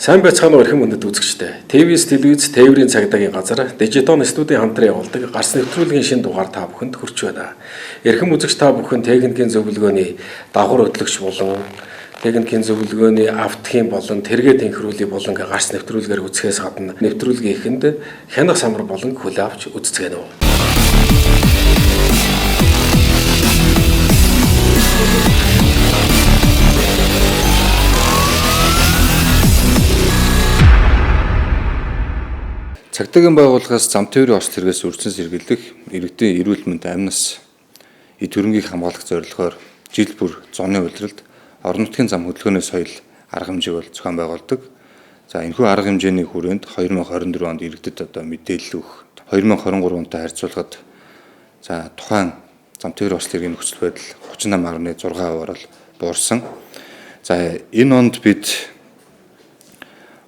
Сайн байцгаана уу эрхэм хүндэт үзэгчдээ. ТВ-с телевиз тээврийн цагдаагийн газар Дижитон студийн хамтран явуулдаг гарц нэвтрүүлгийн шинэ дугаар та бүхэнд хүрч байна. Эрхэм үзэгч та бүхэн техникийн зөвлөгөөний давхар хөтлөгч болон техникийн зөвлөгөөний автхийн болон тэргээ тэнхрүүлэх болон гарц нэвтрүүлгээр үзэхээс гадна нэвтрүүлгийн эхэнд хянах самар болон хүлээ авч үзцгээнэ. Цагдаагийн байгууллагаас зам тээврийн осол хэрэгээс үржин сэргийлэх, иргэдийн эрүүл мэнд, амь нас, эд хөрөнгийг хамгаалах зорилгоор жил бүр зуны улиралд орон нутгийн зам хөдөлгөөний соёл арга хэмжээг бол зохион байгуулдаг. За энэхүү арга хэмжээний хүрээнд 2024 онд иргэдэд одоо мэдээлэл өгөх, 2023 онтой харьцуулахад за тухайн зам тээврийн осол хэргийн нөхцөл байдал 38.6%-аар бол буурсан. За энэ онд бид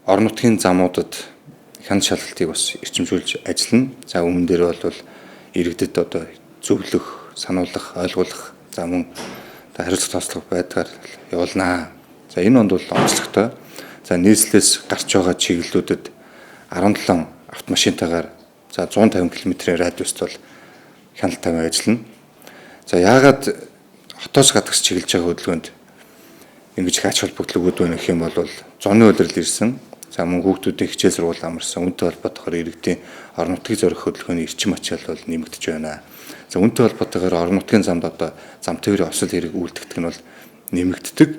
орон нутгийн замуудад хяналт шалгалтыг бас эрчимжүүлж ажиллана. За өмнө дээр бол иргэдэд одоо зөвлөх, сануулах, ойлгуулах, за мөн хариуцлага тооцлох байдгаар явуулнаа. За энэ онд бол онцлогтой. За нийслэлээс гарч байгаа чиглэлүүдэд 17 автомашинтайгаар за 150 км-ийн радиуст бол хяналт тавиан ажиллана. За яагаад хотоос гадагш чиглэж байгаа хөдөлгөөнд ингэж их ач холбогдол өгöd байна гэх юм бол зуны улирал ирсэн. За мөн хүүхдүүдийн хичээл сургууль амарсан, үнэтэй холбоотойгоор иргэдийн орон нутгийг зорих хөдөлгөөний эрчим ачаал бол нэмэгдэж байна. За үнэтэй холбоотойгоор орон нутгийн замд одоо зам тээврийн осол хэрэг үйлдэгдэх нь бол нэмэгддэг.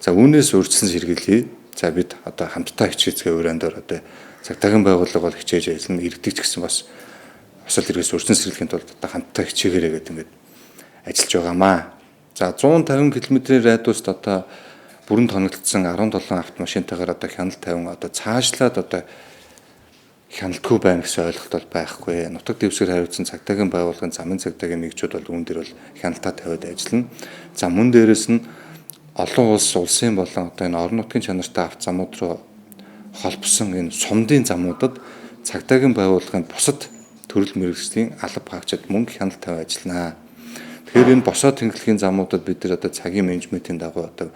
За үүнээс урьдчилан сэргийлье. За бид одоо хамтдаа хичээцгээ уриан дээр одоо цагдаагийн байгууллага бол хичээж ажиллана, иргэдэг ч гэсэн бас осол хэрэгээс урьдчилан сэргийлэхийн тулд одоо хамтдаа хичээгээрэй гэдэг ингээд ажиллаж байгаамаа. За 150 км-ийн радиуст одоо бүрэн тоногдсон 17 автомашинтайгаар одоо хяналт тавин одоо цаашлаад одоо хяналтгүй байна гэсэн ойлголт бол байхгүй. Нутаг дэвсгэр хариуцсан цагдаагийн байгууллагын замын цагдаагийн нэгжүүд бол үүн дээр бол хяналтаа тавиад ажиллана. За мөн дээрээс нь олон улс улсын болон одоо энэ орон нутгийн чанартай авто замууд руу холбосон энэ сумдын замуудад цагдаагийн байгууллагын бусад төрөл мэргэжлийн алба хаагчид мөн хяналт тавиад ажиллана. Тэгэхээр энэ босоо тэнхлэгийн замуудад бид нар одоо цагийн менежментийн дагуу одоо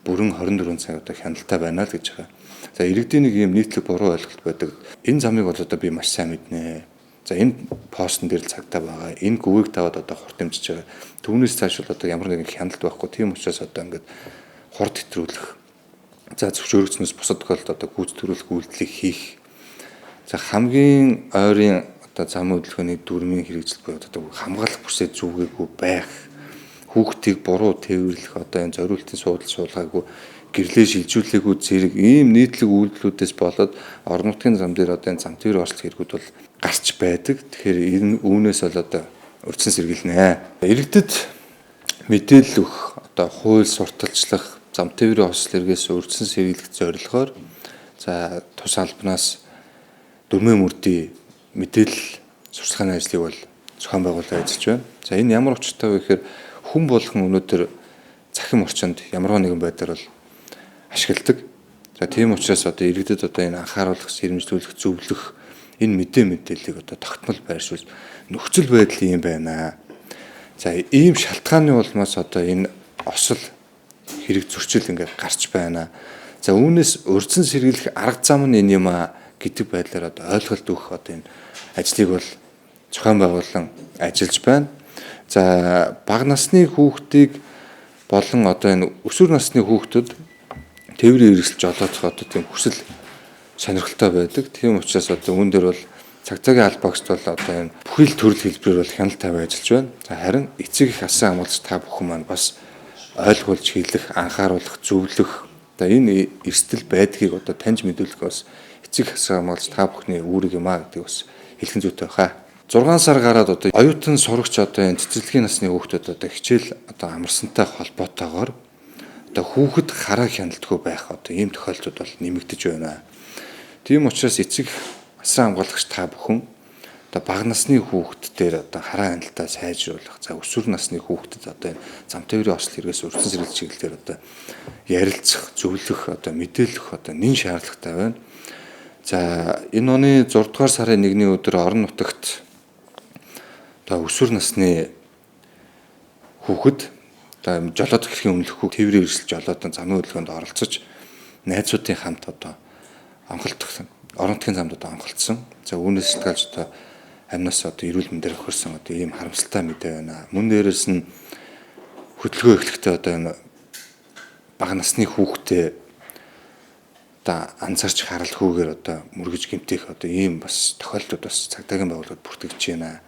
бүрэн 24 цаг одоо хяналттай байна л гэж байгаа. За иргэдийн нэг ийм нийтлэг буруу ойлголт байдаг. Энэ замыг бол одоо би маш сайн мэднэ. За энэ постн дээр л цагдаа байгаа. Энэ гүвийг тавиад одоо хурд дэмжиж байгаа. Түүнээс цааш бол одоо ямар нэгэн хяналт байхгүй. Тийм учраас одоо ингээд хурд хэтрүүлэх. За зөвшөөрөгдснөөс бусад тохиолдолд одоо гүйцэтгүүлэх үйлдэлийг хийх. За хамгийн ойрын одоо замын хөдөлгөөний дүрмийн хэрэгжил буюу одоо хамгаалах бүсээ зүгээгүй байх, хүүхдийг буруу тээвэрлэх, одоо энэ зориултын суудал суулгаагүй, гэрлээ шилжүүлээгүй зэрэг ийм нийтлэг үйлдэлүүдээс болоод орон нутгийн зам дээр одоо энэ зам тээврийн осол хэрэгүүд бол гарч байдаг. Тэгэхээр энэ үүнээс бол одоо урьдчилан сэргийлнэ. Иргэдэд мэдээлэл өгөх, одоо хууль сурталчлах, зам тээврийн осол хэрэгээс урьдчилан сэргийлэх зорилгоор за тус албанаас дөрмийн мөрдийн мэдээлэл сурталчилгааны ажлыг бол зохион байгуулалт ажиллаж байна. За энэ ямар учиртай вэ гэхээр хүн болгон өнөөдөр цахим орчинд ямар нэгэн байдлаар бол ашигладаг. За тийм учраас одоо иргэдэд одоо энэ анхааруулах, сэрэмжлүүлэх, зөвлөх энэ мэдээллийг одоо тогтмол байршуулж нөхцөл байдал юм байна. За ийм шалтгааны улмаас одоо энэ осол хэрэг зөрчил ингээд гарч байна. За үүнээс урьдчилан сэргийлэх арга зам нь энэ юм а гэдэг байдлаар одоо ойлголт өгөх одоо энэ ажлыг бол зохион байгуулан ажиллаж байна. За бага насны хүүхдийг болон одоо энэ өсвөр насны хүүхдүүд тээврийн хэрэгсэл жолоодох одоо тийм хүсэл сонирхолтой байдаг. Тийм учраас одоо үүн дээр бол цагдаагийн албаагчд бол одоо энэ бүхий л төрөл хэлбэрээр бол хяналт тавиа ажиллаж байна. За харин эцэг их асан хамгаалч та бүхэн маань бас ойлгуулж хэлэх, анхааруулах, зөвлөх одоо энэ эрсдэл байдгийг одоо таньж мэдүүлэх бас эцэг их асан хамгаалагч та бүхний үүрэг юм а гэдгийг бас хэлэх зүйтэй байхаа. 6 сар гараад одоо оюутан сурагч одоо энэ цэцэрлэгийн насны хүүхдүүд одоо хичээл одоо амарсантай холбоотойгоор одоо хүүхэд хараа хяналтгүй байх одоо ийм тохиолдлууд бол нэмэгдэж байна. Тийм учраас эцэг асан хамгаалагч та бүхэн одоо бага насны хүүхэд дээр одоо хараа хяналтаа сайжруулах, за өсвөр насны хүүхдэд одоо энэ зам тээврийн осол хэрэгээс урьдчилан сэргийлэх чиглэлээр одоо ярилцах, зөвлөх, одоо мэдээлэх одоо нэн шаардлагатай байна. За энэ оны 6 дугаар сарын 1-ний өдөр орон нутагт одоо өсвөр насны хүүхэд одоо жолоодох эрхийн өмнөх тээврийн хэрэгсэл жолоодон замын хөдөлгөөнд оролцож найзуудын хамт одоо онхолтох орон нутгийн замд одоо онхолтсон. За үүнээс шалтгаалж одоо амнаас одоо эрүүл мэндээр хөрсөн одоо ийм харамсалтай мэдээ байна. Мөн дээрээс нь хөдөлгөөн эхлэхдээ одоо энэ бага насны хүүхдээ одоо анзаарч харалгүйгээр одоо мөргөж гэмтэх одоо ийм бас тохиолдлууд бас цагдаагийн байгууллагад бүртгэж байна.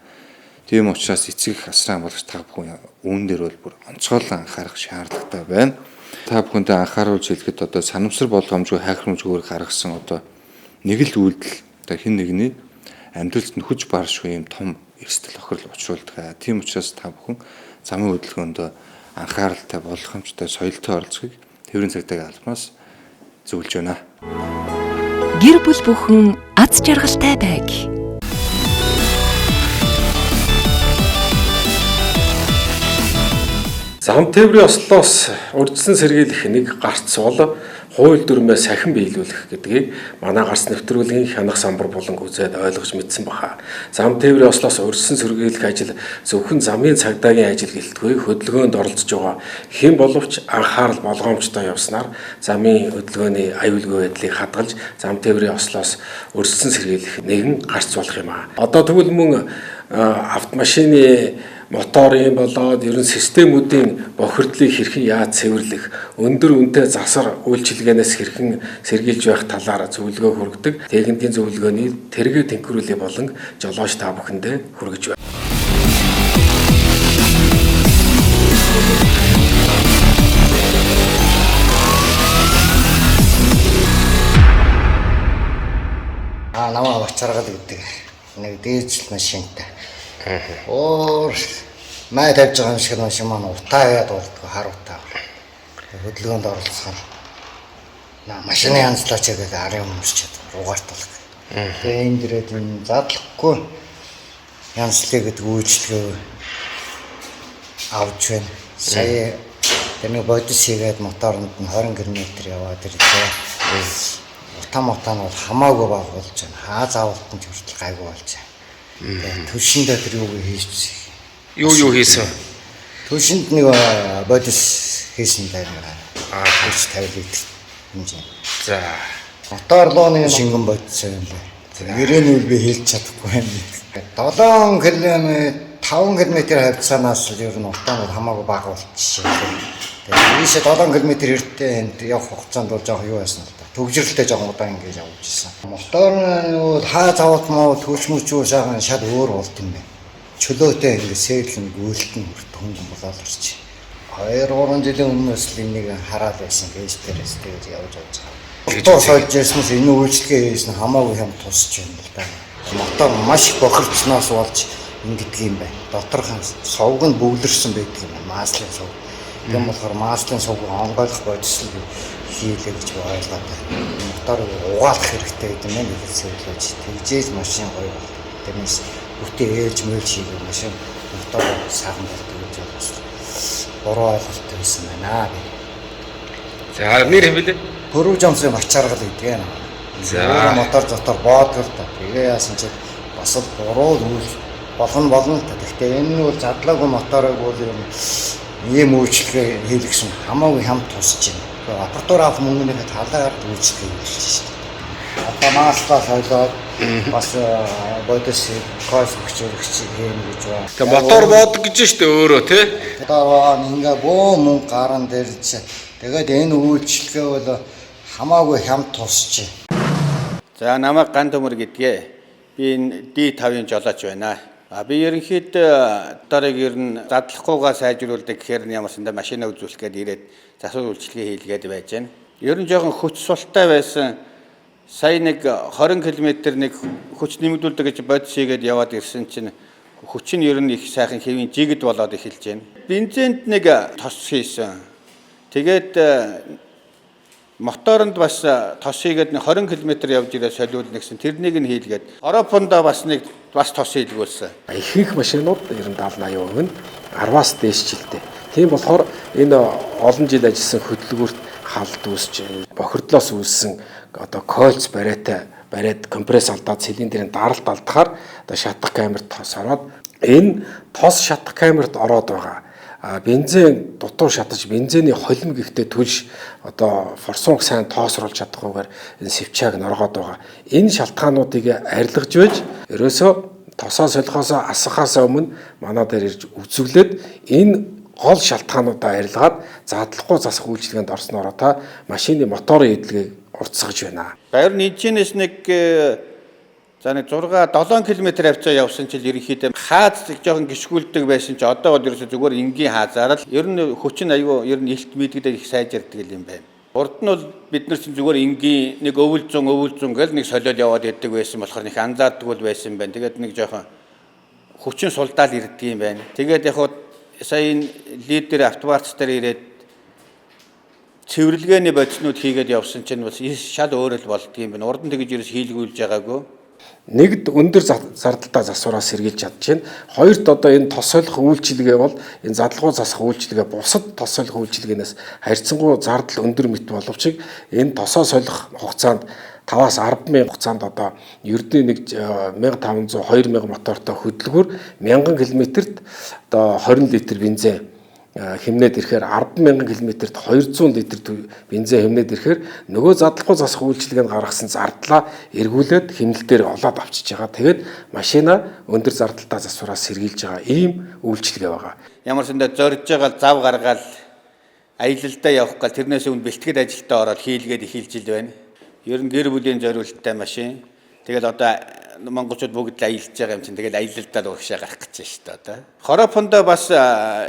Тийм учраас эцэг их асран хамгаалагч та бүхэн үүн дээр бол бүр онцгойлон анхаарах шаардлагатай байна. Та бүхэндээ анхааруулж хэлэхэд одоо санамсар болгоомжгүй хайхрамжгүйгээр гаргасан одоо нэг л үйлдэл одоо хэн нэгний амьдралд нөхөж баршгүй юм том эрсдэл охирол учруулдаг. Тийм учраас та бүхэн замын хөдөлгөөнд анхааралтай, болгоомжтой, соёлтой оролцохыг тээврийн цагдаагийн албанаас зөвлөж байна. Гэр бүл бүхэн аз жаргалтай байг. Зам тээврийн ослоос урьдчилан сэргийлэх нэг гарц бол хууль дүрмээ сахин биелүүлэх гэдгийг манай гарц нэвтрүүлгийн хянах самбар буланг үзээд ойлгож мэдсэн баха. Зам тээврийн ослоос урьдчилан сэргийлэх ажил зөвхөн замын цагдаагийн ажил гэлтгүй хөдөлгөөнд оролцож байгаа хэн боловч анхаарал болгоомжтой явснаар замын хөдөлгөөний аюулгүй байдлыг хадгалж зам тээврийн ослоос урьдчилан сэргийлэх нэгэн гарц болох юм аа. Одоо тэгвэл мөн автомашины моторын болоод ерөн системүүдийн бохирдлыг хэрхэн яаж цэвэрлэх, өндөр үнэтэй засвар үйлчилгээнээс хэрхэн сэргийлж байх талаар зөвлөгөө хүргэдэг. Техникийн зөвлөгөөний тэргээ тэнхрүүлээ болон жолооч та бүхэндээ хүргэж байна. Намаа Бачаргал гэдэг нэг дижитал машинтай. Өөр май тавьж байгаа юм шиг машин маань утаа яад болдгоо хар утаа. Хөдөлгөөнд оролцохоор машины янзлаач гэдэг арын хүмүүс ч ругаартал. Тэгээ энэ дээрээ энэ задлахгүй янзлыг гэдэг үйлчлэгээ авч байна. Сая тэр нэг бодис хийгээд моторонд нь 20 км яваад ирлээ. Утаа мотаа нь бол хамаагүй бага болж байна. Хаа заавалт нь ч хүртэл гайгүй болж байна. Тэгээ түвшиндээ тэр юуг хийчихсэн. Юу хийсэн? Түвшинд нэг бодис хийсэн даа. 40 50 литр хэмжээ. За. Мотор руу нэг шингэн бодис юм байна. Нэрээ нь би хэлж чадахгүй байна. 7 км 5 км хавцаанаас л ер нь утаа нь хамаагүй бага болчихжээ. Тэгээ ийшээ 7 км эртээ энд явах хугацаанд бол жоох юу байсан л та. Төгжрөлтэй жоох удаан ингэж явж исэн. Мотор нь хаа завт мó төч мөчөө сайхан шал өөр болд юм байна. Чөлөөтэй ингэ сээдлэн гүйлтэн хүрт хөнгөн болоод орчих. 2-3 жилийн өмнөөс л энийг хараад байсан кейс дээрээс тэгж явж явж байгаа. Мотор сольж яснаас энэ үйлчлэгээ хийсэн хамаагүй юм тусч байна л да. Мотор маш их бохирдсноос болж ингэдэг юм байна. Доторх сувг нь бөглөрсөн байдаг юм байна. Маслын сувг. Тийм болохоор маслын сувг онгойлох бодис л хийлээ гэж би ойлгоод байна. Моторыг угаалах хэрэгтэй гэдэг юм байна. Ихэд сэвлэж тэгжээж машин гоё бол. Тэрнээс бүтээ ээлж мэлж хийгээ машин мотор сайхан болдог гэж бас буруу ойлголт байсан байна би. За нэр хэм бэлээ? Пөрүү жамсын бачаргал гэдэг юм. За. Мотор дотор боодгол та. Тэгээ яасан чи бас л буруу үйл болгоно болно л та. Гэхдээ энэ нь бол задлаагүй моторыг бол юм ийм үйлчлэгээ хийлгсэн хамаагүй хямд тусч байна. Аппаратур авах мөнгөнийхөө талаар үйлчлэгээ хийлгэж шүү дээ. Одоо маслаа солиод бас бодис койс өгч өгч хийн гэж байна. Тэгээ мотор боодог гэж шүү дээ өөрөө тий. Одоо ингээ бөө мөнгө гарan дээр чи тэгээд энэ үйлчлэгээ бол хамаагүй хямд тусч байна. За намайг Ган Төмөр гэдгээ. Би энэ D5-ын жолооч байна. А би ерөнхийдөө моторыг ер нь задлахгүйгаа сайжруулдаг гэхээр нь ямарсандаа машина үзүүлэх гээд ирээд засвар үйлчилгээ хийлгээд байж байна. Ер нь жоохон хүч султай байсан. Сая нэг 20 км нэг хүч нэмэгдүүлдэг гэж бодис хийгээд яваад ирсэн чинь хүч нь ер нь их сайхан хэвийн жигд болоод эхэлж байна. Бензинд нэг тос хийсэн. Тэгээд моторонд бас тос хийгээд 20 км явж ирээ солиулна гэсэн тэрнийг нь хийлгээд Оропондоо бас нэг бас тос хийлгүүлсэн. Ихэнх машинууд ер нь 70 80% нь 10-аас дээш жилтэй. Тийм болохоор энэ олон жил ажилласан хөдөлгүүрт халд үүсч бохирдлоос үүссэн одоо кольц бариатай бариад компресс алдаад цилиндрийн даралт алдахаар одоо шатах камерт тос ороод энэ тос шатах камерт ороод байгаа. Бензин дутуу шатаж бензиний холим гэхдээ түлш одоо форсунг сайн тоосруулж чадахгүйгээр энэ свечаг норгоод байгаа. Энэ шалтгаануудыг арилгаж байж ерөөсөө тосоо солихоосоо асгахаасаа өмнө манай дээр ирж үзүүлээд энэ гол шалтгаануудаа арилгаад задлахгүй засах үйлчилгээнд орсноороо та машины моторын эдлэгийг уртсгаж байна. Баяр нь энэчнээс нэг за нэг 6 7 км хавцаа явсан чил ерөнхийдөө хааз жоохон гიშгүүлдэг байсан чи одоо бол ерөөсөө зүгээр энгийн хаазаар л ер нь хүчин аюу ер нь илт мэдгэдэг их сайжирдаг юм байна. Урд нь бол бид нар чинь зүгээр энгийн нэг өвөл зун гэл нэг солиод яваад идэг байсан болохоор нэг анзаардаг бол байсан байна. Тэгээд нэг жоохон хүчин сулдаал ирдэг юм байна. Тэгээд яг хуу сая энэ лидер автопарц дээр ирээд цэвэрлэгээний бодиснууд хийгээд явсан чинь бас шал өөр л болдго юм байна. Урд нь тэгж ерөөс хийлгүүлж байгаагүй. Нэгд өндөр зардалтай засвараас сэргийлж чадчихээн. Хоёрт одоо энэ тос солих үйлчилгээ бол энэ задлгуу засах үйлчилгээ бусад тос солих үйлчилгээнээс харьцангуй зардал өндөр мэт боловч энэ тосоо солих хугацаанд 5-аас 10 мянган хугацаанд одоо ердийн нэг 1500 2000 мотортой хөдөлгүүр 1000 км-т одоо 20 литр бензин хэмнээд ирэхээр 10,000 км-т 200 литр бензин хэмнээд ирэхээр нөгөө задлахгүй засах үйлчилгээнд гаргасан зардлаа эргүүлээд хэмнэлтээр олоод авчиж байгаа. Тэгээд машина өндөр зардалтай засвараас сэргийлж байгаа ийм үйлчилгээ байгаа. Ямар сандаа зорж байгаа зав гаргаал аялалдаа явах гал тэрнээс өмнө бэлтгэл ажилдаа ороод хийлгээд эхэлж ил байна. Ер нь гэр бүлийн зориулттай машин. Тэгэл одоо монголчууд бүгд л аялж байгаа юм чинь тэгэл аялалдаа л урагшаа гарах гэж байна шүү дээ одоо. Хоропондоо бас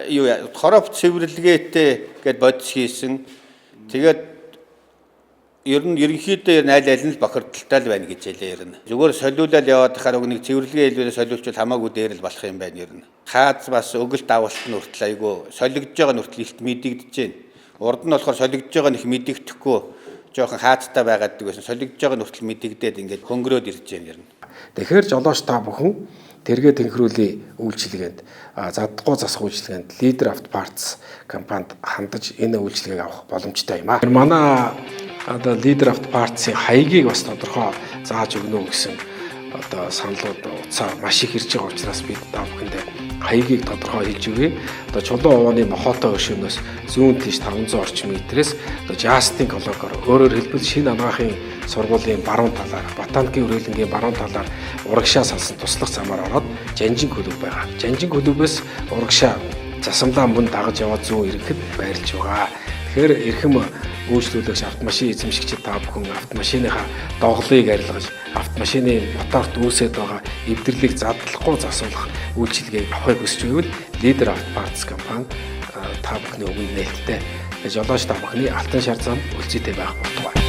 юу хороп цэвэрлэгээтэй гэд бодис хийсэн. Тэгээд ер нь ерөнхийдөө ер нь аль аль нь л бохирдолтой л байна гэж хэлээ ер нь. Зүгээр солиулаад яваад хахаар уг нэг цэвэрлэгээ хэлбэрээр солиулчвал хамаагүй дээр л болох юм байна ер нь. Хааз бас өгөлт авалт нь хүртэл айгүй солигдож байгаа нь хүртэл илт мэдэгдэж байна. Урд нь болохоор солигдож байгаа нь их мэдэгдэхгүй жоохон хаацтай байгаад байсан. Солигдож байгаа нь хүртэл мэдэгдээд ингээд хөнгөрөөд ирж байна ер нь. Тэгэхээр жолооч та бүхэн тэргээ тэнхрүүлийн үйлчилгээнд задлахгүй засах үйлчилгээнд Leader Auto Parts компанид хандаж энэ үйлчилгээг авах боломжтой юм аа. Манай одоо Leader Auto Parts-ын хаягийг бас тодорхой зааж өгнө гэсэн одоо саналууд утсаар маш их ирж байгаа учраас бид та бүхэндээ хаягийг тодорхой хэлж өгье. Одоо Чулуун овооны Нохоотой өршөөнөөс зүүн тийш 500 орчим метрээс одоо Justin Колокор өөрөөр хэлбэл шинэ анагаахын сургуулийн баруун талаар Батанкийн хүрээлэнгийн баруун талаар урагшаа салсан туслах замаар ороод Жанжин клуб байгаа. Жанжин клубээс урагшаа засамлаа мөн дагаж яваад зүүн ирэхэд байрлаж байгаа. Тэгэхээр эрхэм үйлчлүүлэгч автомашин эзэмшигчид та бүхэн автомашиныхаа доголыг арилгаж автомашины моторт үүсээд байгаа эвдэрлийг задлахгүй засуулах үйлчилгээг авахыг хүсэж байвал Leader Auto Parts компани та бүхний өмнө нээлттэй. Жолооч та бүхний алтан шар зам өлзийтэй байх болтугай.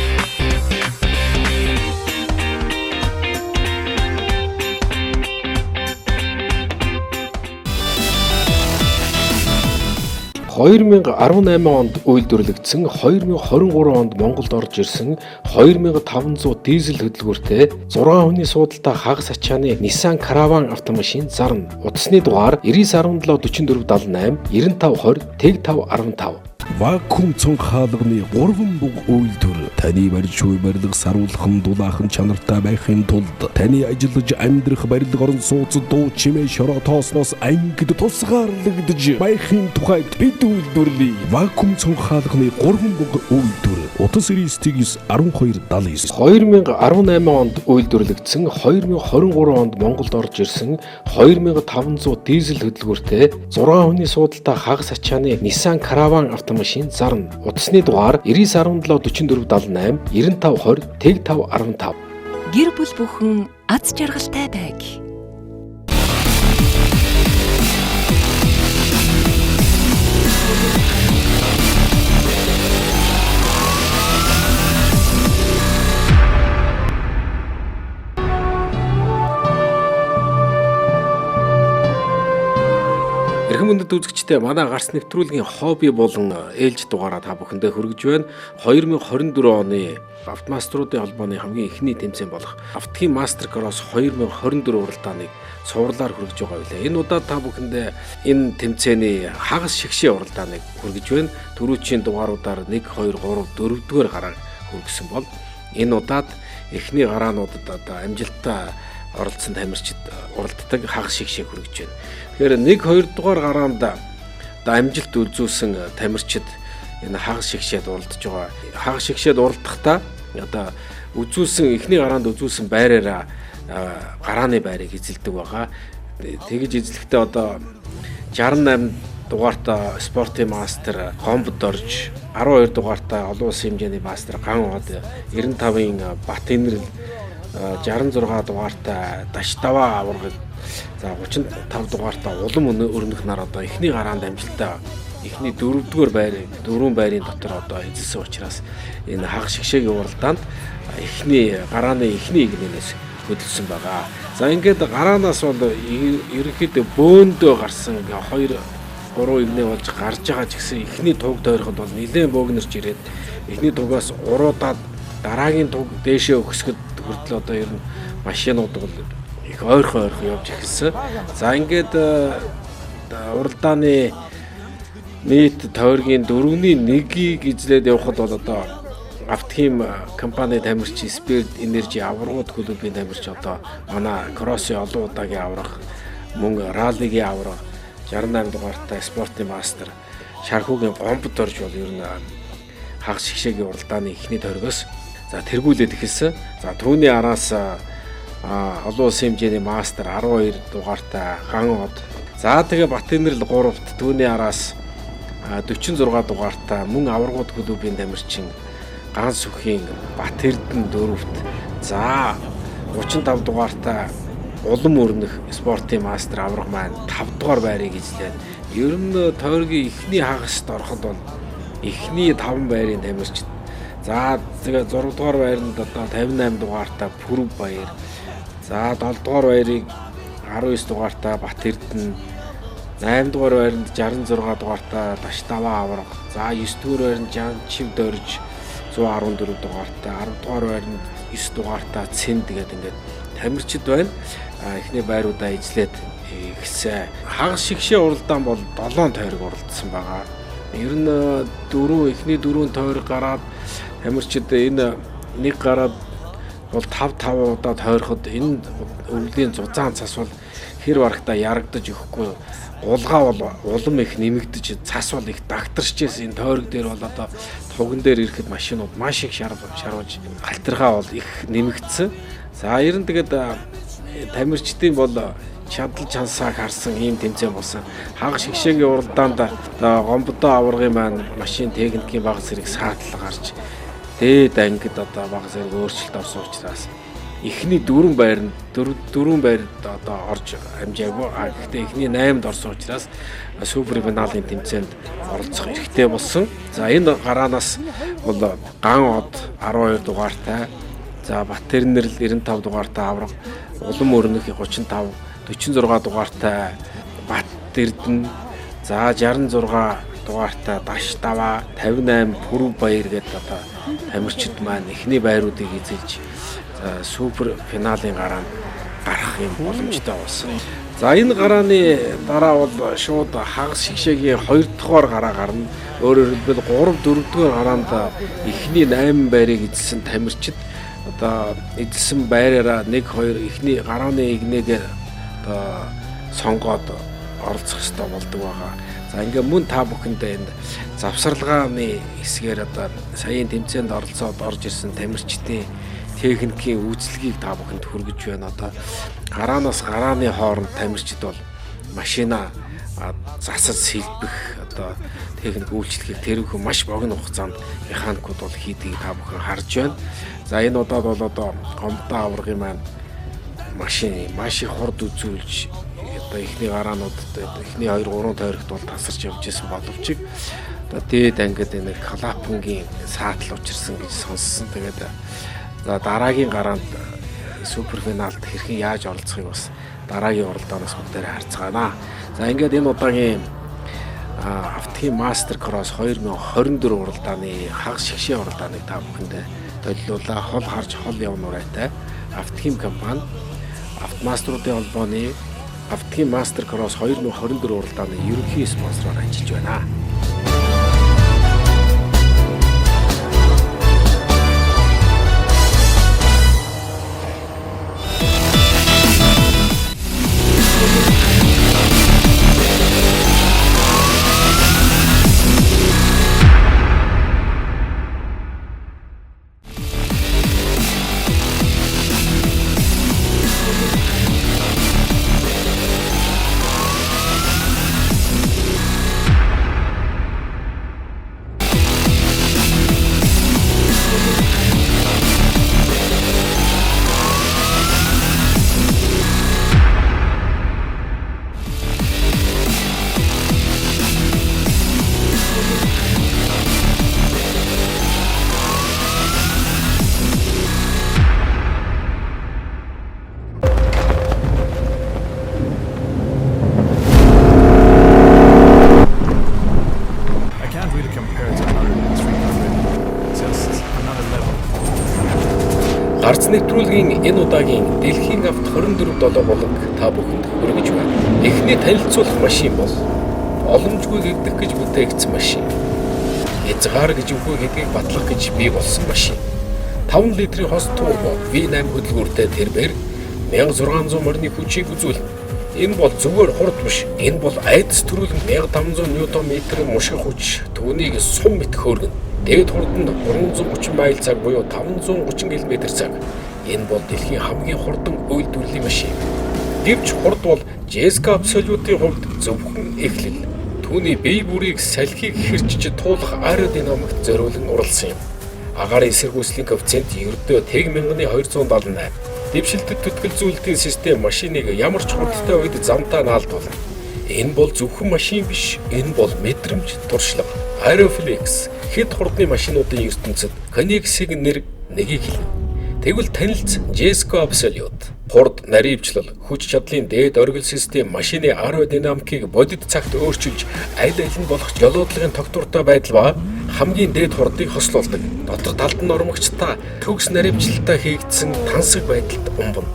...2018 онд үйлдвэрлэгдсэн 2023 онд Монголд орж ирсэн 2500 дизель хөдөлгүүртэй 6 хүний суудалтай хагас ачааны Nissan Caravan автомашин зарна. Утасны дугаар 99 17 44 78 95 20 тэг 5 15. Вакуум цонх хаалганы 3 буг үйлдвэр таны барьж буй барилга саруулхан дулаахан чанартай байхын тулд таны ажиллаж амьдрах барилга орон сууц дуу чимээ шороо тоосноос ангид тусгаарлагдж байхын тухайд бид үйлдвэрлэе. Вакуум цонх хаалганы 3 буг үйлдвэр утас 99 12 79. 2018 онд үйлдвэрлэгдсэн 2023 онд Монголд орж ирсэн 2500 дизель хөдөлгүүртэй 6 хүний суудалтай хагас ачааны Nissan Caravan автомашин зарна. Утасны дугаар 99 17 44 78 95 20 тэг 5 15. Гэр бүл бүхэн аз жаргалтай байг. Эрхэм хүндэт үзэгчдээ манай гарц нэвтрүүлгийн хобби болон ээлж дугаараа та бүхэндээ хүргэж байна. 2024 оны автомастеруудын холбооны хамгийн эхний тэмцээн болох Автгийн Мастер Кросс 2024 уралдааныг цувралаар хүргэж байгаа билээ. Энэ удаад та бүхэндээ энэ тэмцээний хагас шигшээ уралдааныг хүргэж байна. Түрүүчийн дугааруудаар 1 2 3 4 дугаар гарааг хүргэсэн бол энэ удаад эхний гараануудад одоо амжилттай оролцсон тамирчид уралддаг хагас шигшээ хүргэж байна. Тэгэхээр 1 2 дугаар гараанд Одоо амжилт үзүүлсэн тамирчид энэ хагас шигшээд уралдаж байгаа. Хагас шигшээд уралдахдаа одоо үзүүлсэн эхний гараанд үзүүлсэн байраараа гарааны байрыг эзэлдэг байгаа. Тэгж эзлэхдээ одоо 68 дугаартай спортын мастер Гомбод орж, 12 дугаартай олон улсын хэмжээний мастер Ган од, 95-ын Бат Инрэл, 66 дугаартай Даштава аварга, за 35 дугаартай Улам өрнөх нар одоо эхний гараанд амжилттай эхний дөрөвдүгээр байрыг дөрвөн байрын дотор одоо эзэлсэн учраас энэ хагас шигшээгийн уралдаанд эхний гарааны эхний игнэнээс хөдөлсөн байгаа. За ингээд гараанаас бол ерөнхийдөө бөөндөө гарсан 2 3 игнэ болж гарч байгаа ч гэсэн эхний туг тойроход бол нэлээд бөөгнөрч ирээд эхний тугаас уруудаад дараагийн туг дээшээ өгсөхөд хүртэл одоо ер нь машинууд бол их ойрхон ойрхон явж эхэлсэн. За ингээд уралдааны нийт тойргийн 4-ний 1-ийг эзлээд явхад бол одоо Автохим компани тамирч Spirit Energy аваргууд клубын тамирч одоо манай кроссын олон удаагийн аварга, мөн раллигийн аварга 68 дугаартай спортын мастер Шархуугийн Гомбод орж бол ер нь хагас шигшээгийн уралдааны эхний тойргоос за тэргүүлээд эхэлсэн. За түүний араас олон улсын хэмжээний мастер 12 дугаартай Ган од. За тэгээ Батэнэрл 3-т, түүний араас 46 дугаартай мөн аваргууд клубын тамирчин Ган сүхийн Бат Эрдэнэ 4-т. За 35 дугаартай Улам өрнөх спортын мастер аварга маань 5 дугаар байрыг эзлээд ер нь тойргийн эхний хагаст ороход бол эхний 5 байрын тамирчид. За тэгээ 6 дугаар байранд одоо 58 дугаартай Пүрв баяр. За 7 дугаар байрыг 19 дугаартай Бат Эрдэнэ, 8 дугаар байранд 66 дугаартай Даштава аварга. За 9 дугаар байранд Жанчив дорж 114 дугаартай, 10 дугаар байранд 9 дугаартай Цэнд гэдэг ингээд тамирчид байна. Эхний байруудаа эзлээд эхэлсэн. Хагас шигшээ уралдаан бол 7 тойрог уралдсан байгаа. Ер нь дөрөв эхний дөрвөн тойрог гараад тамирчид энэ нэг гараад бол 5 5 удаа тойроход энэ өвлийн зузаан цас бол хэр барагтаа ярагдаж өгөхгүй, гулгаа бол улам их нэмэгдэж, цас бол их дагтарч байсан. Энэ тойрог дээр бол одоо туган дээр ирэхэд машинууд маш их шарваж галтархаа бол их нэмэгдсэн. За ер нь тэгээд тамирчдын бол чадал чансааг харсан ийм тэмцээн болсон. Хагас шигшээгийн уралдаанд одоо Гомбодоо аваргын маань машин техникийн баг зэрэг саатал гарч дээд ангид одоо баг зэрэг өөрчлөлт орсон учраас эхний дөрвөн байранд дөрвөн байранд одоо орж амжаагүй. А гэхдээ эхний 8-д орсон учраас супер финалын тэмцээнд оролцох эрхтэй болсон. За энэ гараанаас бол Ган од 12 дугаартай, за Батэрнэрл 95 дугаартай аварга, Улам өрнөх 35, 46 дугаартай Бат Эрдэнэ, за 66 дугаартай Даш Даваа, 58 Пүрв баяр гэдэг одоо тамирчид маань эхний байруудыг эзэлж супер финалын гараанд гарах юм боломжтой болсон. За энэ гарааны дараа бол шууд хагас шигшээгийн 2 дугаар гараа гарна. Өөрөөр хэлбэл 3 4 дугаар гараанд эхний 8 байрыг эзэлсэн тамирчид одоо эзэлсэн байраараа 1 2 эхний гарааны игнэгээр одоо сонгоод оролцох ёстой болдог байгаа. За ингээ мөн та бүхэндээ энэ завсарлагын хэсгээр одоо саяын тэмцээнд оролцоод орж ирсэн тамирчдын техникийн үйлчлэгийг та бүхэнд хүргэж байна. Одоо гараанаас гарааны хооронд тамирчид бол машина засаж сэлбэх одоо техник үйлчлэгийг тэрвэхэн маш богино хугацаанд механикууд бол хийдгийг та бүхэн харж байна. За энэ удаад бол одоо Гомдоо аваргын маань машин маш их хурд үзүүлж одоо эхний гараануудад эхний 2 3 тойрогт бол тасарч явж исэн боловч одоо дээд ангид энэ клапангийн саатал учирсан гэж сонссон. Тэгээд за дараагийн гараанд супер финалд хэрхэн яаж оролцохыг бас дараагийн уралдаанаас бүгдээрээ харцгаана. За ингээд энэ удаагийн Автохим Мастер Кросс 2024 уралдааны хагас шигшээ уралдааныг та бүхэндээ төлөвлөлөө. Хол харж хол явна урайтай Автохим компани Автомастеруудын холбооны Автохим Мастер Кросс 2024 уралдааны ерөнхий спонсороор ажиллаж байна. Гарц нэвтрүүлгийн энэ удаагийн Дэлхийн авто 24/7 буланг та бүхэнд хүргэж байна. Эхний танилцуулах машин бол боломжгүй гэгдэх гэж бүтээгдсэн машин. Хязгаар гэж үгүй гэдгийг батлах гэж бий болсон машин. 5 литрийн хос турбо V8 хөдөлгүүртэй тэрбээр 1600 морины хүчийг үзүүлнэ. Энэ бол зүгээр хурд биш. Энэ бол айдас төрүүлэн 1500 ньютон метрийн мушиг хүч түүнийг сум мэт хөөргөнө. Дээд хурд нь 330 майл цаг буюу 530 км цаг. Энэ бол дэлхийн хамгийн хурдан үйлдвэрлэлийн машин. Гэвч хурд бол Jesko Absolute-ийн хувьд зөвхөн эхлэл. Түүний бие бүрийг салхийг хэрчиж туулах аэродинамикт зориулан уралсан юм. Агаарын эсэргүүцлийн коэффициент ердөө 1278. Дэвшилтэт түтгэлзүүлэлтийн систем машиныг ямар ч хурдтай үед замдаа наалдуулна. Энэ бол зөвхөн машин биш, энэ бол мэдрэмж туршлага. Aeroflex хэд хурдны машинуудын ертөнцид Koenigsegg нэр нэгийг хэлнэ. Тэгвэл танилц Jesko Absolute. Хурд, наривчлал, хүч чадлын дээд оргил систем машины аэродинамикийг бодит цагт өөрчилж аль аль нь болох жолоодлогын тогтвортой байдал ба хамгийн дээд хурдыг хослуулдаг. Дотор талд нь ормогчтой төгс наривчлалтай хийгдсэн тансаг байдалд умбна.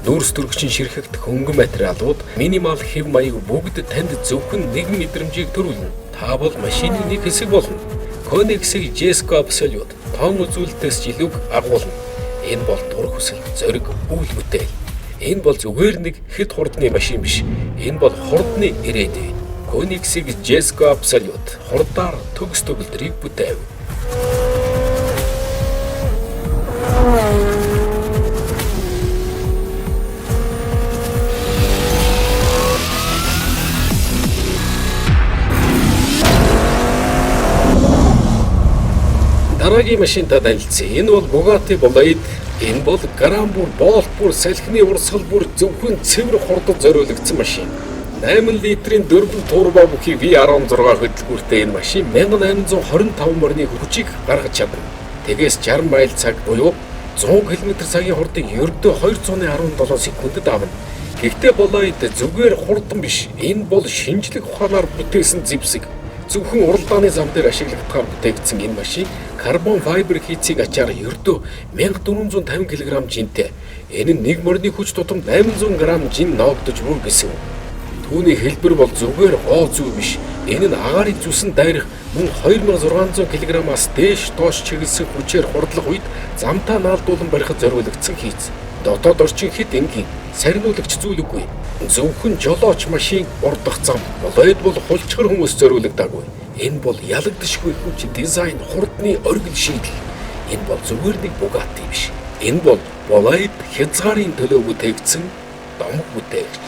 Нүүрс төрөгчийн ширхэгт хөнгөн материалууд, минимал хэв маяг бүгд танд зөвхөн нэгэн мэдрэмжийг төрүүлнэ. Та бол машины нэг хэсэг болно. Koenigsegg Jesko Absolute тон үзүүлэлтээс ч илүүг агуулна. Энэ бол дур хүсэл, зориг, үйл бүтээл. Энэ бол зүгээр нэг хэд хурдны машин биш. Энэ бол хурдны ирээдүй. Koenigsegg Jesko Absolute хурдаар төгс төгөлдрийг бүтээв. Дараагийн машинтай танилцъя. Энэ бол Bugatti Bolide. Энэ бол грам бүр, болт бүр, салхины урсгал бүр зөвхөн цэвэр хурдад зориулагдсан машин. 8 литрийн 4 турбо бүхий V16 хөдөлгүүртэй энэ машин 1825 морины хүчийг гаргаж чадна. Тэгээс 60 майл цаг буюу 100 км цагийн хурдыг ердөө 217 секундэд авна. Гэхдээ Bolide зүгээр хурдан биш. Энэ бол шинжлэх ухаанаар бүтээсэн зэвсэг. Зөвхөн уралдааны зам дээр ашиглагдахаар бүтээгдсэн энэ машин карбон файбер хийцийг ачаар ердөө 1450 кг жинтэй. Энэ нь нэг морины хүч тутамд 800 г жин ноогдож буй гэсэн үг. Түүний хэлбэр бол зүгээр гоо зүй биш. Энэ нь агаарын зүсэн дайрах мөн 2600 кг-аас дээш доош чиглэсэн хүчээр хурдлах үед замтаа наалдуулан барихад зориулагдсан хийц. Дотоод орчин хэд энгийн, сарниулагч зүйл үгүй. Зөвхөн жолооч машин урдах зам. Bolide бол хулчгар хүмүүс зориулагдаагүй. Энэ бол ялагдашгүй хүч, дизайн, хурдны оргил шийдэл. Энэ бол зүгээр нэг Bugatti биш. Энэ бол Bolide хязгаарын төлөө бүтээгдсэн домог бүтээгч.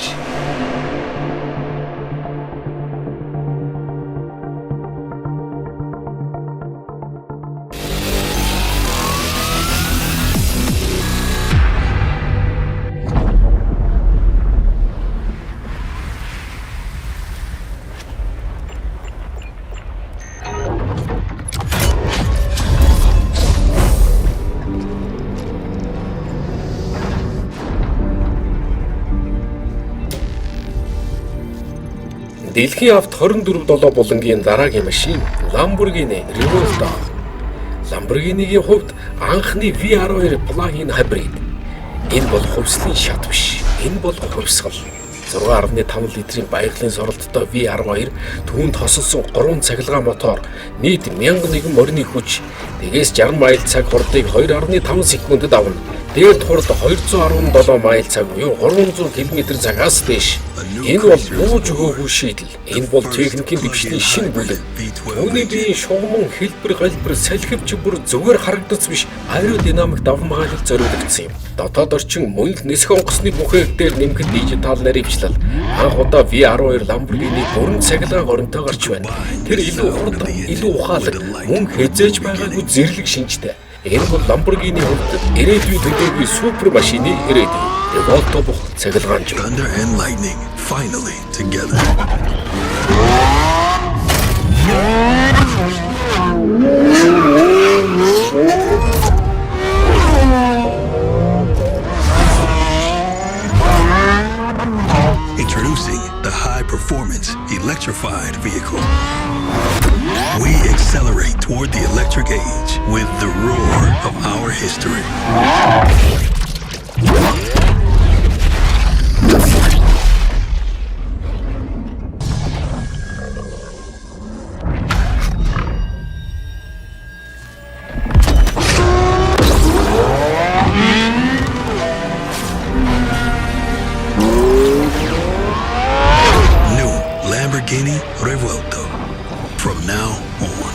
Дэлхийн авто 24/7 булангийн дараагийн машин Lamborghini Revuelto. Lamborghini-гийн хувьд анхны V12 plug-in hybrid. Энэ бол хувьслын шат биш. Энэ бол хувьсгал. 6.5 литрийн баяглын соролттой V12 түүнд хосолсон 3 цахилгаан мотор, нийт 1001 морины хүч, тэгээс 60 майл цаг хурдыг 2.5 секундэд авна. Дээд хурд 217 майл цаг буюу 300 км цагаас дээш. Энэ бол бууж өгөөгүй шийдэл. Энэ бол техникийн дэвшлийн шинэ бүлэг. Түүний биеийн шугаман хэлбэр галбир салхивч бүр зүгээр харагдаж биш аэродинамик давмгаалал зориулагдсан юм. Дотоод орчин мөн л нисэх онгоцны бүхээг дээр нэмэх дижитал наривчлал. Анх удаа V12 Lamborghini бүрэн цахилгаан горимтой гарч байна. Тэр илүү хурдан, илүү ухаалаг, мөн хэзээ ч байгаагүй зэрлэг шинжтэй. Энэ бол Lamborghini хувьд ирээдүйн төлөөгүй супер машины ирээдүй. Revuelto бух цахилгаан жив. Thunder and lightning finally together. Introducing the high performance electrified vehicle. We accelerate toward the electric age with the roar of our history. New Lamborghini Revuelto. From now on.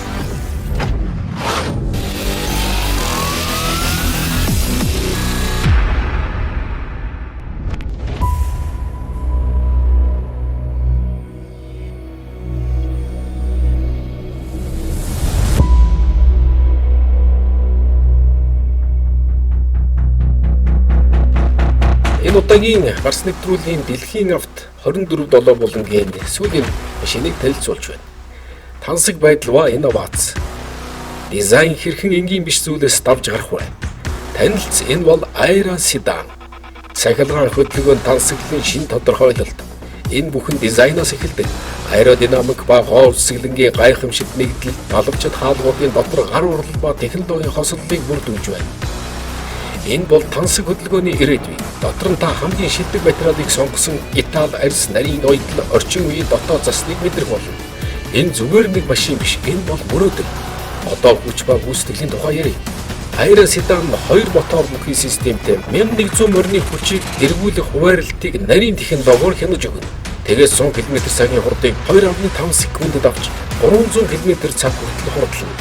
Энэ удаагийн гарц нэвтрүүлгийн дэлхийн авт 24-7 булангийн сүүлийн машиныг танилцуулж байна. Тансаг байдал ба инновац. Дизайн хэрхэн энгийн биш зүйлээс давж гарах вэ? Танилц энэ бол Aira Sedan. Цахилгаан хөдөлгөөн тансаглалын шин тодорхойлолт. Энэ бүхэн дизайнаас эхэлдэг. Аэродинамик ба гоо үсгэлэнгийн гайхамшигт нэгдэл далавчид хаалгуудын дотор гар урлал ба технологийн хосоллыг бүрдүүлж байна. Энэ бол тансаг хөдөлгөөний ирээдүй. Дотор нь та хамгийн шилдэг материалыг сонгосон Итали арьс нарийн ноёдол орчин үеийн дотоод засныг мэдрэх болно. Энэ зүгээр нэг машин биш. Энэ бол мөрөөдөл. Одоо хүч ба гүйцэтгэлийн тухай ярив. Aira Sedan 2 мотор бүхий системтэй 1100 морины хүчийг эргүүлэх хуваарлтыг нарийн технологиор хянаж өгнө. Тэгээс 100 км/цагийн хурдыг 2.5 секундэд авч 300 км/цаг хүртэл хурдлана.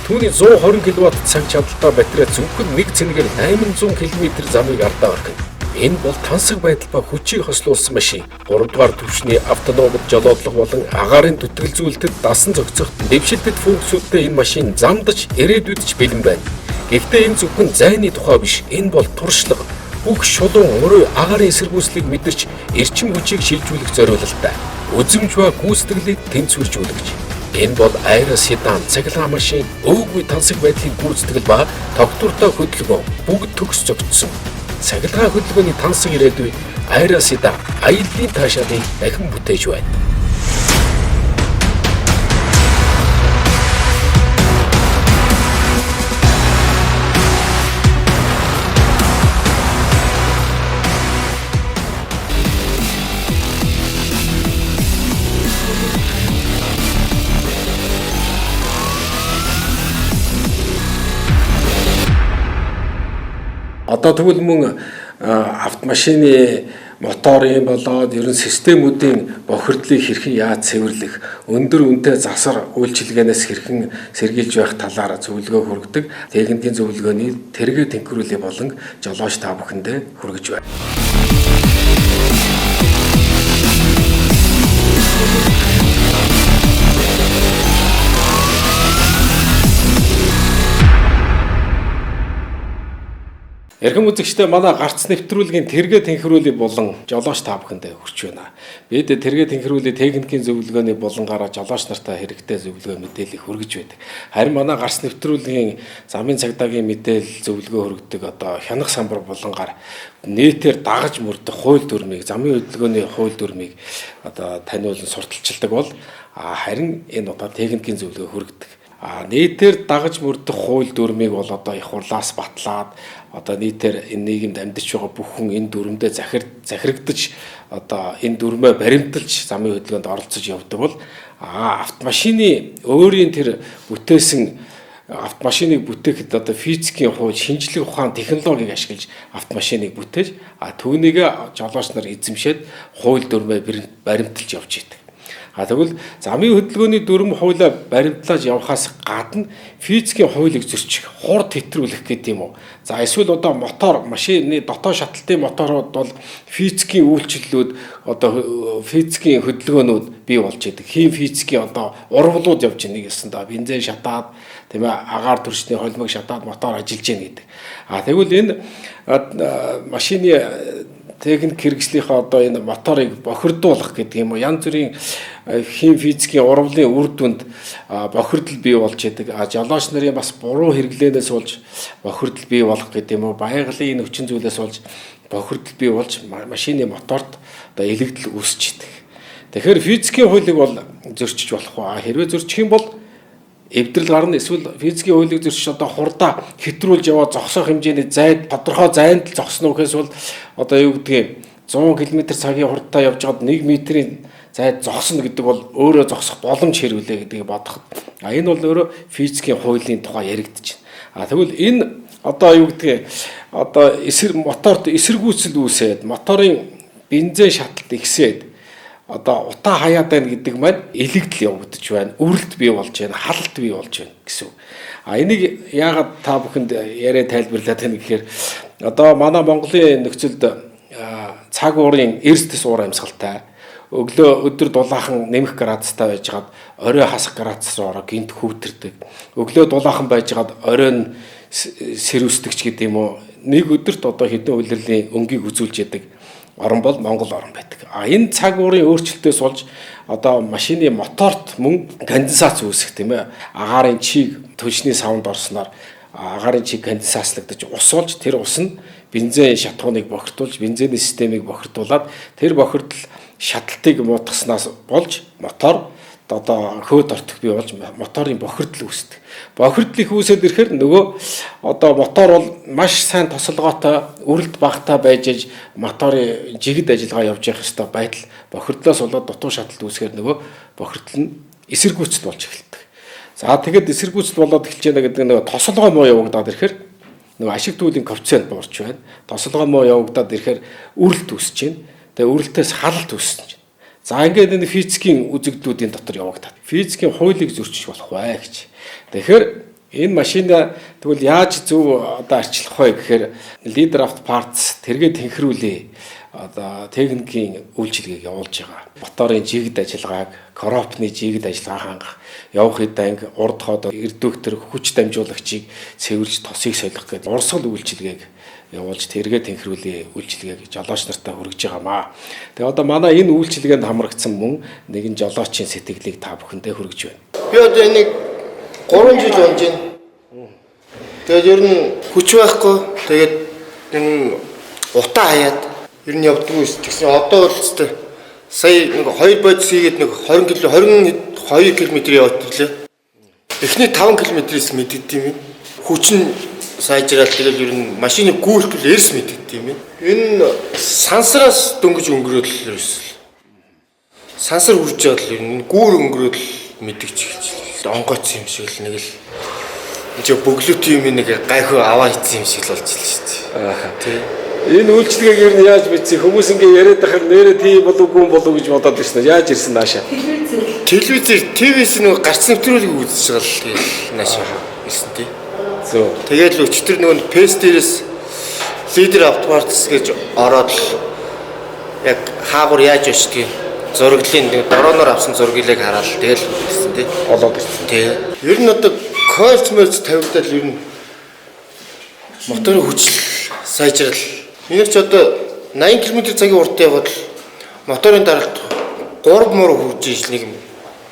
Түүний 120 кВт цаг чадалтай батарей зөвхөн нэг цэнгээр 800 км замыг ардаа орхино. Энэ бол тансаг байдал ба хүчийг хослуулсан машин. 3 дугаар түвшний автономод жолоодлого болон агаарын зүтгэл зүйлтэд дасан зохицох дэвшилтэт функцүүдтэй энэ машин замдаж ирээдүйд ч бэлэн байна. Гэхдээ энэ зөвхөн зайны тухай биш. Энэ бол туршлага. Бүх шулуун мөрөө агаарын эсэргүүцлийг мэдэрч эрчим хүчийг шилжүүлэх зориулалттай. Үзэмж ба гүйцэтгэлийг тэнцвэржүүлэгч. Энэ бол Aira Sedan цахилгаан машин өвгүй тансаг байдлын гүйцэтгэл ба тогтвортой хөдөлгөөн бүгд төгс зөгцсөн. Цахилгаан хөдөлгөөний тансаг ирээдүй Aira Sedan аяллаа таашаалыг дахин бүтээж байна. Одоо тэгвэл мөн автомашины моторын болоод ерөн системүүдийн бохирдлыг хэрхэн яаж цэвэрлэх, өндөр үнэтэй засвар үйлчилгээнээс хэрхэн сэргийлж байх талаар зөвлөгөө хүргэдэг. Техникийн зөвлөгөөний тэргээ тэнхрүүлээ болон жолооч та бүхэндээ хүргэж байна. Эрхэм үзэгчдээ манай гарц нэвтрүүлгийн тэргээ тэнхрүүлээ болон жолооч та бүхэндээ хүрч байна. Бид тэргээ тэнхрүүлээ техникийн зөвлөгөөний болонгаараа жолооч нартай хэрэгтэй зөвлөгөө мэдээллийг хүргэж байдаг. Харин манай гарц нэвтрүүлгийн замын цагдаагийн мэдээлэл зөвлөгөө хүргэдэг одоо хянах самбар болонгаар нийтээр дагаж мөрдөх хууль дүрмийг, замын хөдөлгөөний хууль дүрмийг одоо таниулан сурталчилдаг бол харин энэ удаа техникийн зөвлөгөө хүргэдэг. Нийтээр дагаж мөрдөх хууль дүрмийг бол одоо их хурлаас батлаад одоо нийтээр энэ нийгэмд амьдарч байгаа бүх хүн энэ дүрмдээ захирагдаж одоо энэ дүрмээ баримталж замын хөдөлгөөнд оролцож явдаг бол автомашины өөрийн тэр бүтээсэн автомашиныг бүтээхэд одоо физикийн хууль, шинжлэх ухаан, технологиг ашиглаж автомашиныг бүтээж түүнийг жолооч нар эзэмшээд хууль дүрмээ баримталж явж идэг. Тэгвэл замын хөдөлгөөний дүрэм хуулиа баримтлаж явахаас гадна физикийн хуулийг зөрчих, хурд хэтрүүлэх гэдэг юм уу. За эсвэл одоо мотор, машины дотоод шатлалтын моторууд бол физикийн үйлчлэлүүд одоо физикийн хөдөлгөөнүүд бий болж идэг. Хим физикийн одоо урвалууд явж байгаа гэсэн даа бензин шатаад, тийм ээ, агаар төрчний холимог шатаад мотор ажиллаж гин гэдэг. Тэгвэл энэ машины техник хэрэгслийнхээ одоо энэ моторыг бохирдуулах гэдэг юм уу, янз бүрийн хим физикийн урвалын үр дүнд бохирдол бий болж идэг. Жолооч нарын бас буруу хэрэглээнээс болж бохирдол бий болох гэдэг юм уу, байгалийн өвчин зүйлээс болж бохирдол бий болж машины моторт одоо элэгдэл үүсч идэг. Тэгэхээр физикийн хуулийг бол зөрчиж болохгүй. Хэрвээ зөрчих юм бол Эвдрэл гарна, эсвэл физикийн хуулийг зөрчиж одоо хурдаа хэтрүүлж яваа зогсоох хэмжээний зайд тодорхой зайд л зогсно гэхээс бол одоо юу гэдгийг 100 км цагийн хурдтай явж байгаад 1 метрийн зайд зогсно гэдэг бол өөрөө зогсох боломж хэрвэлээ гэдгийг бодоход энэ бол өөрөө физикийн хуулийн тухай яригдчих. Тэгвэл энэ одоо юу гэдгийг одоо эсэр моторт эсэргүүцэл үүсээд моторын бензин шаталт ихсээд одоо утаа хаяад байна гэдэг маань элэгдэл явагдаж байна, үрэлт бий болж байна, халалт бий болж байна гэсэн үг. Энийг яагаад та бүхэнд яриа тайлбарлаад байна гэхээр одоо манай Монголын нөхцөлд цаг уурын эрс тэс уур амьсгалтай, өглөө өдөр дулаахан нэмэх градустай байжгаад орой хасах градус руу ороо гинт хүүтэрдэг. Өглөө дулаахан байжгаад орой нь сэрүүсдэг ч гэдэг юм уу. Нэг өдөрт одоо хэдэн улирлын өнгийг үзүүлж яадаг орон бол Монгол орон байдаг. Энэ цаг уурын өөрчлөлтөөс болж одоо машины моторт мөн конденсац үүсэх, тийм ээ. Агаарын чиг түлшний савнд орсноор агаарын чиг конденсацлагдаж ус болж тэр ус нь бензин шатхууныг бохирдуулж, бензиний системийг бохирдуулаад тэр бохирдол шаталтыг муутгаснаас болж мотор одоо хөөд ортох бий болж моторын бохирдол үүсдэг. Бохирдол их үүсээд ирэхээр нөгөө одоо мотор бол маш сайн тосолгоотой, үрэлт багатай байж аж моторын жигд ажиллагаа явж явах ёстой байтал бохирдлоос болоод дутуу шаталт үүсгээр нөгөө бохирдол нь эсэргүүцэл болж эхэлдэг. За тэгэхэд эсэргүүцэл болоод эхэлж байна гэдэг нь нөгөө тосолгоо муу явагдаад ирэхээр нөгөө ашиг түүлийн коэффициент буурч байна. Тосолгоо муу явагдаад ирэхээр үрэлт үүсэж байна. Тэгээ үрэлтээс халалт үүсэж байна. За ингээд энэ физикийн үзэгдлүүдийн дотор явагдаад физикийн хуулийг зөрчиж болох бай гэж. Тэгэхээр энэ машина тэгвэл яаж зөв одоо арчлах вэ гэхээр Leader Auto Parts тэргээ тэнхрүүлээ одоо техникийн үйлчилгээг явуулж байгаа. Моторын жигд ажиллагааг, коропны жигд ажиллагаа хангах, явах хэд анги, урд хоод эрдүүгтэр хүч дамжуулагчийг цэвэрлж тосыг солих гэдэг урсгал үйлчилгээг явуулж тэргээ тэнхрүүлээ үйлчилгээг жолооч нартай хүргэж байгаамаа. Тэгээ одоо манай энэ үйлчилгээнд хамрагдсан мөн нэгэн жолоочийн сэтгэлийг та бүхэндээ хүргэж байна. Би одоо энийг 3 жил унж байна. Тэгээд ер нь хүч байхгүй. Тэгээд энэ утаа хаяад ер нь явдггүй. Тэгсэн одоо бол өстэй сая нэг 2 бодис хийгээд нэг 20 км 22 км яваад ирлээ. Эхний 5 км-ээс мэддэгдэм юм. Хүч нь сайжраад тэгэл ер нь машины гүйлтэл эрс мэддэгдэм юм. Энэ сансраас дөнгөж өнгөрөөд л ерөөс. Сансар хурж яваад л ер нь гүүр өнгөрөөд л мэдгэж эхэлж онгойц юм шиг л нэг л энэ ч бөглөт юм нэг гайхуу аваа хийсэн юм шиг л болж л шүү дээ. Тий. Энэ үйлчилгээг ер нь яаж мэдсэн? Хүмүүс ингээ яриад байхад нэрээ тий болов уу гүн болов гэж бодоод ирсэн. Яаж ирсэн наашаа? Телевизээр ТВ-с нэг гарц нэвтрүүлгийг үзэж байгаа л тэгэл наашаа ирсэн тий. Зөв. Тэгээд л өчтөр нөгөө пэс дээрээс Leader Auto Parts гэж ороод л яг хаагур яаж очдгийг зураглалын нэг дроноор авсан зургийг хараад тэгэл ирсэн тий. Олоод ирсэн. Тий. Ер нь одоо койлц мөлц тавигдаад ер нь моторын хүчил сайжрал. Миний ч одоо 80 км цагийн урттай явбал моторын даралт 3 мөр хурж ижил нэг юм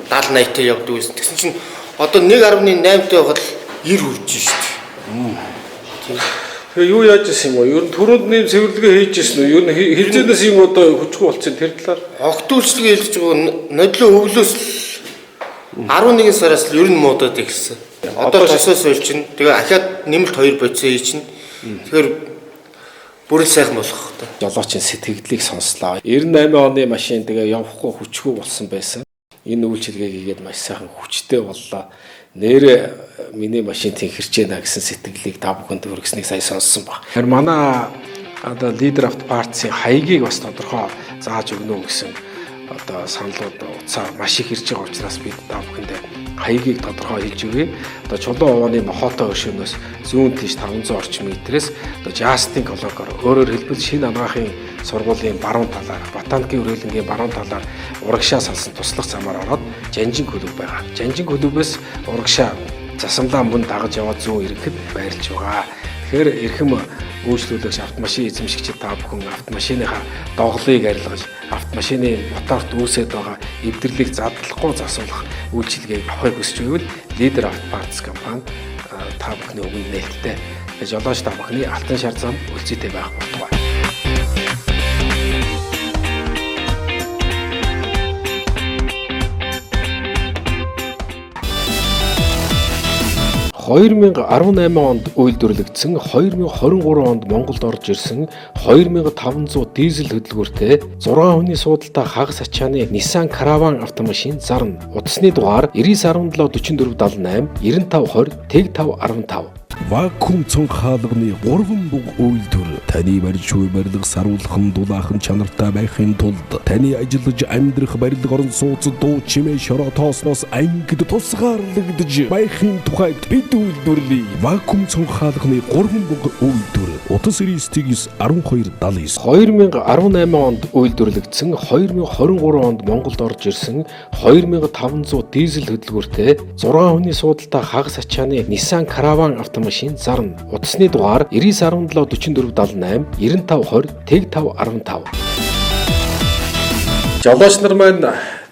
70 80-тай явдаг байсан. Тэгсэн чинь одоо 1.8-тай явхад 90 хурж шүү дээ. Тэгээ юу яаж исэн юм бэ? Ер нь түрүүнд нэм цэвэрлэгээ хийж исэн үү? Ер нь хизээнээс юм одоо хүчгүй болсон тэр талаар огт үйлчлэгээ хэлж байгаа нодлоо өвлөөс 11 сараас л ер нь муудаад эхэлсэн. Одоо тосоос сольж чинь. Тэгээ ахаад нэмэлт 2 бодисоо хий чинь. Тэгэхээр бүр л сайхан болох та. Жолоочийн сэтгэгдлийг сонслоо. 98 оны машин тэгээ явахгүй хүчгүй болсон байсан. Энэ үйлчилгээг хийгээд маш сайхан хүчтэй боллоо. Нэрээ миний машин тэнхэрч байна гэсэн сэтгэлийг та бүхэнд хүргэснийг сая сонссон баг. Тэгэхээр манай одоо Leader Auto Parts-ийн хаягийг бас тодорхой зааж өгнө гэсэн одоо саналууд утсаар маш их ирж байгаа учраас бид та бүхэндээ хаягийг тодорхой хэлж өгье. Одоо Чулуун овооны нохоотой өршөөнөөс зүүн тийш 500 орчим метрээс одоо Justin Колокор, өөрөөр хэлбэл шинэ анагаахын сургуулийн баруун талаар, Батанкийн өрөөлөнгийн баруун талаар урагшаа салсан туслах замаар ороод Жанжин клуб байгаа. Жанжин клубээс урагшаа засамлаа мөн дагаж яваад зүүн ирэхэд байрлаж байгаа. Тэгэхээр эрхэм үйлчлүүлэгч автомашин эзэмшигчид та бүхэн автомашиныхаа доголыг арилгаж, автомашины моторт үүсээд байгаа эвдэрлийг задлахгүй засуулах үйлчилгээг авахыг хүсэж байвал Leader Auto Parts компани та бүхний өмнө нээлттэй. Жолооч та бүхний алтан шар зам өлзийтэй байх болтугай. 2018 онд үйлдвэрлэгдсэн, 2023 онд Монголд орж ирсэн 2500 дизель хөдөлгүүртэй 6 хүний суудалтай хагас ачааны Nissan Caravan автомашин зарна. Утасны дугаар 99 17 44 78 95 20 тэг 5 15. Вакуум цонх хаалганы 3 буг үйлдвэр таны барьж буй барилга саруулхан дулаахан чанартай байхын тулд таны ажиллаж амьдрах барилга орон сууц дуу чимээ шороо тоосноос ангид тусгаарлагдж байхын тухайд бид үйлдвэрлэе. Вакуум цонх хаалганы 3 буг үйлдвэр утас 99 12 79. 2018 онд үйлдвэрлэгдсэн, 2023 онд Монголд орж ирсэн 2500 дизель хөдөлгүүртэй 6 хүний суудалтай хагас ачааны Nissan Caravan автомашин зарна. Утасны дугаар 99 17 44 78 95 20 тэг 5 15. Жолооч нар маань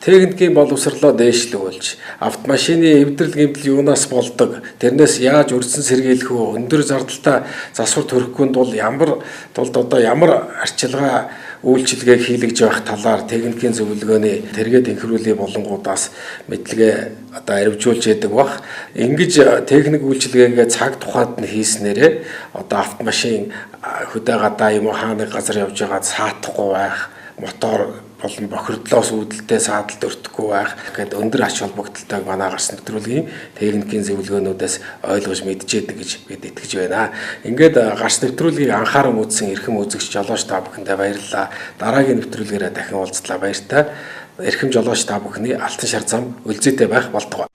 техникийн боловсрлоо дээшлүүлж, автомашины эвдрэл гэмтэл юунаас болдог, тэрнээс яаж үрдсэн сэргийлэх вэ, өндөр зардалтай засвар төрөхгүй тул ямар тулд одоо ямар арчилгаа үйлчилгээг хийлгэж байх талаар техникийн зөвлөгөөний тэргээ тэнхрүүлгийн болонгуудаас мэдлэгээ одоо аривжуулж яадаг бах. Ингэж техник үйлчилгээгээ цаг тухайд нь хийснээрээ одоо автомашин хөдөө гадаа юм уу хаа нэг газар явж байгаад саатахгүй байх, мотор болон бохирдлоос үүдэлтэй саадалд өртөхгүй байх гээд өндөр ач холбогдолтойг манай гарсан нэвтрүүлгийн техникийн зөвлөгөөнүүдээс ойлгож мэдчихэд гэж бид итгэж байна. Ингээд гарс нэвтрүүлгийг анхааран үзсэн эрхэм үзэгч жолооч та бүхэндээ баярлалаа. Дараагийн нэвтрүүлгээрээ дахин уулзлаа, баяртай. Эрхэм жолооч та бүхний алтан шар зам өлзийтэй байх болтугай.